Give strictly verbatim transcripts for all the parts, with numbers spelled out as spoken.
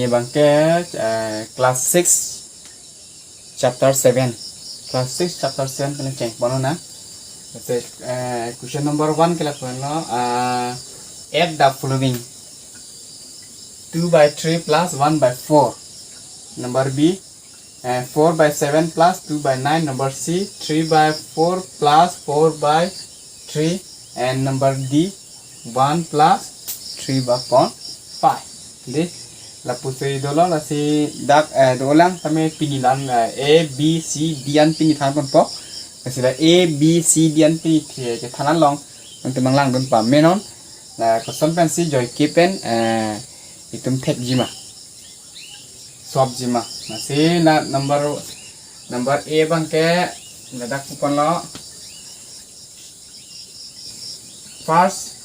Abangke, eh, class six, chapter seven. Class six, chapter seven pen cheng ponnon nang. Ate, eh, question number one ke lapulo, eh, add the following: two by three plus one by four. Number B, eh, four by seven plus two by nine. Number C, three by four plus four by three. And number D, one plus three by upon five. Dei, lapusi dolo, lasi dak, eh, dolang tame pini la, eh, A, B, C, D an pini than ponpo. Lasi la A, B, C, D an pini the, kethan along nangtum nanglang dun pamenon. La koson pensi joike pen, eh, itum thekji ma, solve ji ma. Lasi la number, number A abangke ladak pu ponlo. First,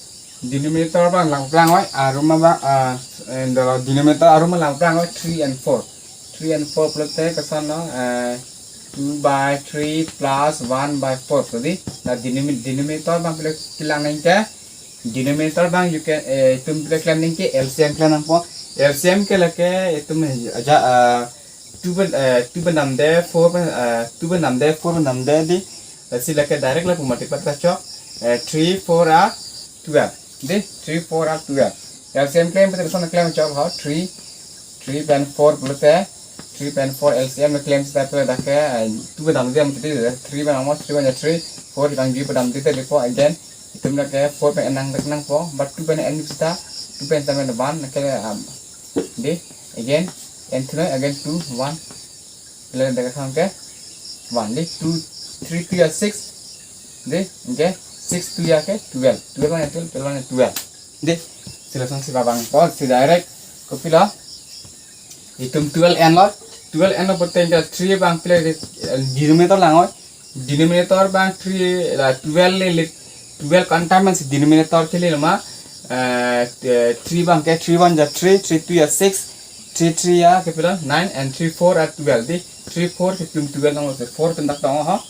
denominator abang lang, lang oi, arum abang, ah, eh, dolo denominator arum lang, lang oi, three and four. Three and four pulote koson lo, eh, two by three plus one by four. Jadi, la denomi-, denominator abang pilo kelang nangke, denominator abang you can, eh, itum pilo klem nangke L C M klem nangpo. L C M ke lake itum aja, ah, two pen, eh, two pen damde, four pen, eh, two pen damde, four pen damde dei. Lasi lake direct lapu multiply ta chok. Eh, three four are twelve. Dei, three four are twelve. L C M klem pute koson klem chok ho, three, three pen four pulote, three pen four L C M klem seta pute dak ke, eh, two pen damde, three pen amo, three pen three, four pen ju pen damde te before again. Itum lake four pen en nang, nangpo, but two pen en seta, two pen tame one, lake, um, dei, again, en thunoi, again two, one. Pila dak kethang ke one. Dei, two, three two ya six. Dei, okay, six two ya ke twelve. Twelve one ya twelve, twelve one ya twelve. Dei, si lasonsi babang po, si direct kopilo. Itum twelve enlo, twelve enlo pute ke three abang pilo, eh, denominator lang oi. Denominator abang three, la twelve le, le twelve ko-an time si denominator kele ma, eh, eh, three abangke three one ya three, three two ya six, three three ya kepilo nine, and three four ya twelve. Dei, three four ke itum twelve long lo, four pen dak tong ho.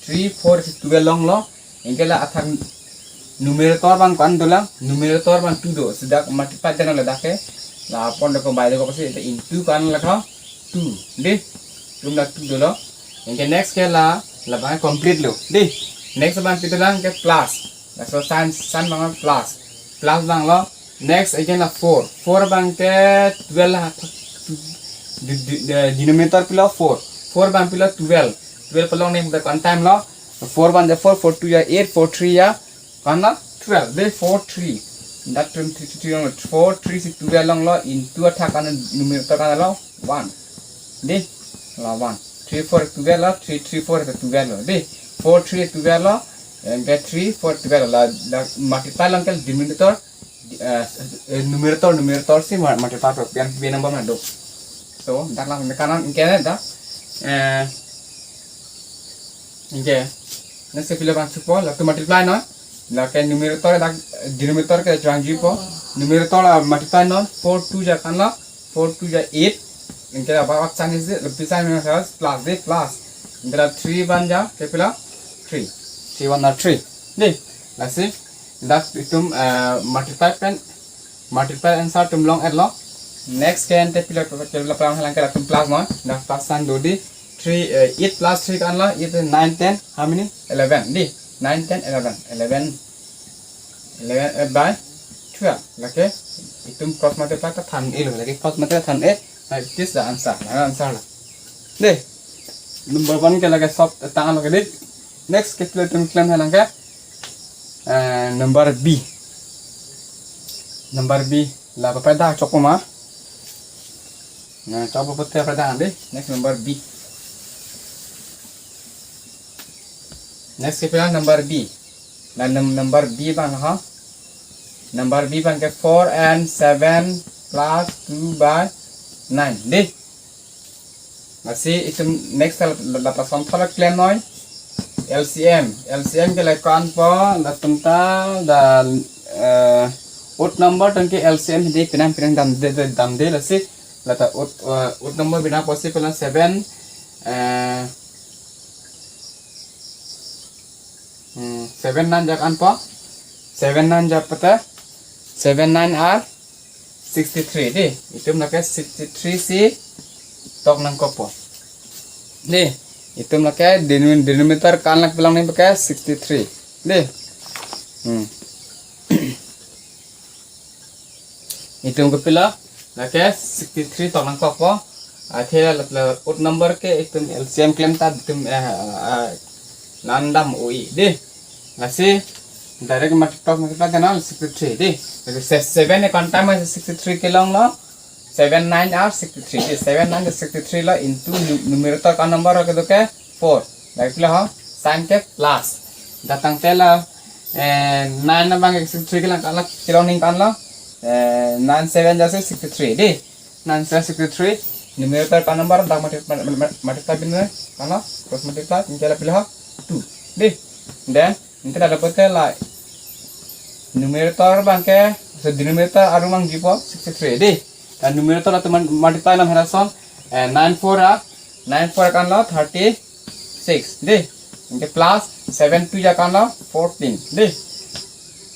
Three four ke twelve long lo. Anke la athak numerator abang ko-an dolang, numerator abang two do, si dak multiply deno ladak ke. La pon doko bai doko pasi into ko-an lake two. Dei, itum la two dolo. Anke next ke la, labang complete lo. Dei, next abang pi dolang ke plus. Laso sign, sign abang plus. Plus abang lo. Next again la four. Four abangke twelve la, de-, de-, de-, denominator pilo four. Four abang pilo twelve. Twelve palong ne dak ko-an time lo. Four one ya four, four two ya eight, four three ya ko-an lo twelve. Dei, four three. Dak three, three, three long, four three si twelve long lo, into athak ko-an numerator ko-an lo, one. Dei, la one. Three four twelve lo, three three four twelve lo. Dei, four three twelve lo, anke three four twelve lo. La, la multiply long ke denominator, eh, eh, numerator, numerator si ma-, multiply po, pian, pian number ma do. So, dak la mekanan anke ne dak, eh, anke. Next ke pilo abang chokpo, latum multiply non. Lake numerator dak, denominator ke chevang juipo. Numerator la multiply non, four two ya ko-an lo, four two ya eight. Anke la bak chang isi, lapi sign minus plus, dei, plus. Anke la three one ya kepilo three. Three one ya three. Dei, lasi dak itum, eh, multiply pen, multiply answer itum long etlo. Next ke ante pilo, pilo, pilo, pilo, lang ke latum plus non. Dak plus sign do dei. Three, eh, eight plus three ko-an lo, eight, nine, ten, how many? Eleven. Dei, nine, ten, eleven. Eleven, eleven, eh, by twelve. Lake itum cross multiply ta than-e lo. Lake cross multiply than-e. Now it is the answer. Now answer lo. Dei, number one ke lake solve tang lo ke dei. Next ke pilo itum klem nangke, eh, number B. Number B. La papai dak chokpo ma. Na, chokpo pute papai dak dei. Next number B. Next kepilo number B. Na num-, number B abang ha. Number B abangke four and seven plus two by nine. Dei. Lasi itum next la, la, la, lason tholo klem noi. L C M. L C M ke la ko-an po, latum ta da, eh, odd number tangte L C M dei, penang penang damde, de, damde, lasi la ta odd, eh, odd number bina apotsi pilo seven, eh, hmm, seven nine ya ko-an po. Seven nine ya pute, seven nine are sixty three dei. Itum lake sixty three si tok nangkokpo. Dei. Itum lake denom-, denominator kan lake pilang nangpo ke sixty three. Dei. Hmm. Itum kopilo lake sixty three tok nangkokpo. Athe la, la odd number ke itum L C M klem ta itum, eh, eh, nangdam oi dei. Lasi direct multiply, multiply dei na sixty three dei. Lasi se-, seven ke kan time sixty three kelong lo. Seven nine are sixty three dei. Seven nine ke sixty three lo into nu-, numerator kan number kedo ke four. Lake pilo ho, sign ke plus. Dak tangte la, eh, nine abang ke sixty three kelang kan la, kelong nangkan lo. Eh, nine seven ja si sixty three dei. Nine seven sixty three. Numerator kan number dak multi-, multi-, multi-, multiply bin kan lo. Cross multiply, anke la pilo ho, two dei. Then anke la dapat la numerator abang ke, so denominator arum nangjipo sixty three dei. Dan numerator atum multiply nam hera son, eh, nine four a, nine four kan lo thirty six dei. Anke plus seven two ja kan lo fourteen dei.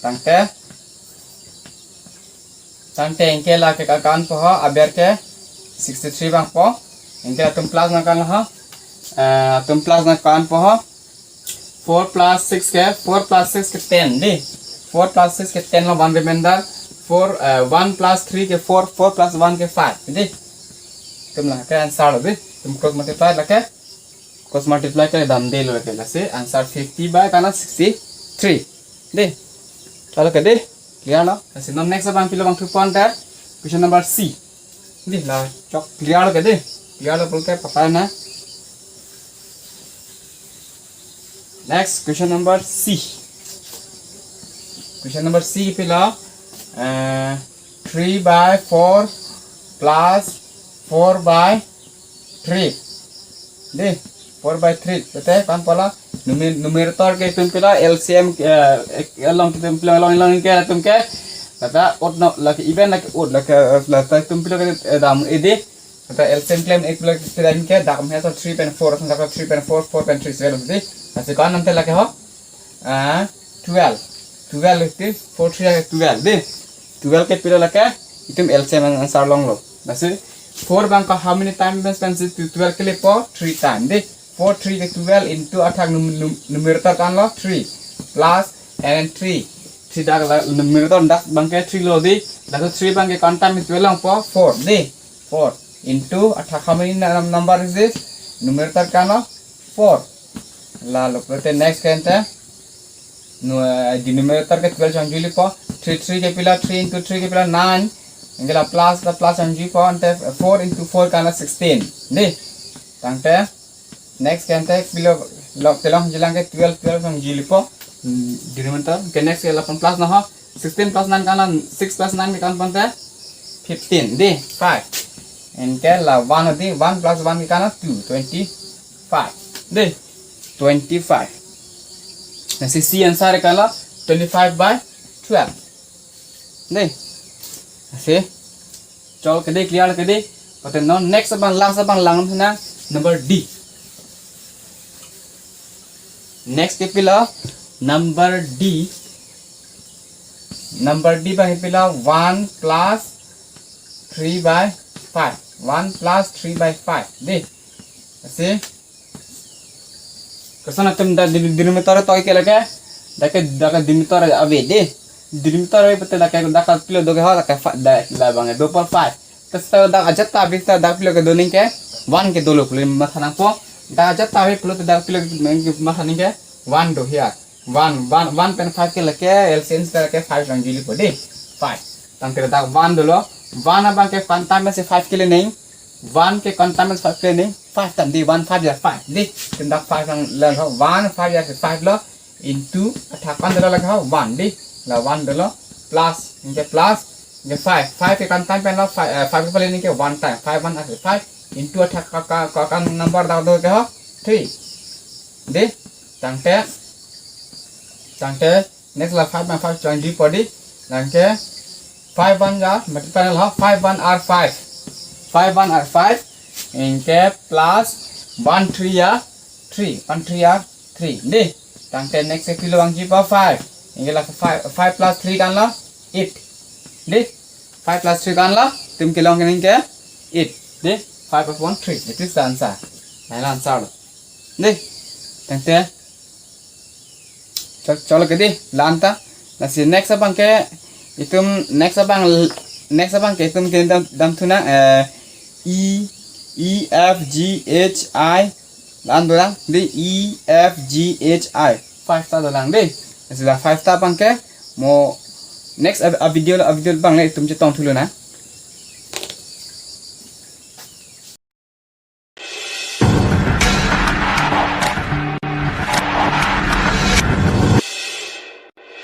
Tangte, tangte anke lake ka-, kanpo ho, aber ke sixty three abangpo. Anke atum plus nangkan lo ho. Eh, atum plus nangkanpo ho. Four plus six ke, four plus six ke ten dei. Four plus six ke ten lo, one remainder. Four, eh, one plus three ke four, four plus one ke five dei. Itum lake answer lo dei. Itum cross multiply lake. Cross multiply ke dam dei lo lake. Lasi answer fifty by kan la sixty three dei. Chalo ke dei. Clear lo? Lasi non next abang pilo abang thu pon ter. Question number C. Dei, la chok clear lo ke dei. Clear lo pulote patai na. Next, question number C. Question number C pilo, eh, three by four plus four by three. Dei, four by three. Pulote kan pala numi-, numerator ke itum pilo L C M, eh, ek-, along itum pilo along along ke itum ke. Lata odd no, lake even lake odd lake, eh, lata itum pilo ke, eh, dam edi. Lata L C M klem ik pilo ke itum ke dak me so three pen four, dak three pen four, four pen three, seven dei. Lasi kan nangte lake ho. Ah, twelve. Twelve iti four three ke twelve dei. Twelve ke pilo lake itum L C M answer longlo. Lasi four abang ke how many time pen si twelve kelepo? Three time dei. Four three ke twelve into athak num-, num-, numerator kan lo three plus and three. Three dak la numerator dak abang ke three lo dei. Dak three abang ke kan time twelve longpo? Four dei. Four into athak how many num-, number is this? Numerator kan lo four. Lalo pulote next ke ante. Nu, eh, denominator ke twelve chongjuli po. Three three ke pilo, three into three ke pilo, nine. Anke la plus, la plus chongjuipo, ante four into four kan la sixteen. Dei. Tangte next ke ante pilo, lo, telong jilang ke twelve, twelve chongjuli po. Hmm, denominator. Ke next ke la pon plus na ho. Sixteen plus nine kan la, six plus nine ke kan pon te fifteen dei, five. Anke la one dei, one plus one ke kan la two, twenty-five dei, twenty-five. Lasi C answer kan la twenty-five by twelve dei. Lasi chalo ke dei, clear ke dei. Pulote non next abang, last abang lang na, number D. Next ke pilo number D. Number D abang pilo one plus three by five. One plus three by five dei. Lasi question atum dak di-, denominator tok ke lake. Dak ke, dak ke denominator ave dei. Denominator ave pulote dak ke, dak ke pilo do ke ho, dak ke fa-, dak la abang do por five. Terus dak ajat ta ave ta dak pilo kedo nangke one kedo lo pulote matha nangpo. Dak ajat ta ave pulote dak pilo matha nangke one do here. One, one, one pen five ke lake, L C M seta lake five chongjuli po dei. Five. Tangte dak one dolo. One abang ke kan time si five kele nang. One ke kan time si five kele nang. Five time dei, one five ya five dei. Itum dak five lang lang ho. One five ya five lo. Into athak kan dolo lake ho, one dei. La one dolo. Plus, anke plus, anke five. Five ke kan time pen lo, five, eh, five ke pale nangke one time. Five one ase five. Into athak ka, ka, ka, kan number dak do ke ho, three. Dei. Tangte, tangte, next la five ma five chongjui po dei. Anke five one ja, multiply lo, five one are five. Five one are five. Anke plus one three ya three. One three ya three. Dei. Tangte next ke pilo vangji po, five. Anke la five, five plus three kan la eight. Dei. Five plus three ko-an lo, itum kelong kening ke eight. Dei, five upon three. It is the answer. Lahelo answer lo. Dei, tangte. Chol, cholo ke dei, la-an ta. Lasi next abang ke, itum, next abang, next abang ke itum kedam, damthu nang, eh, E, E, F, G, H, I. La-an dolang, dei, E, F, G, H, I. Five ta dolang, dei. Lasi la five ta abang ke, mo next a, a video, a video abang le itum chetongthu lonang.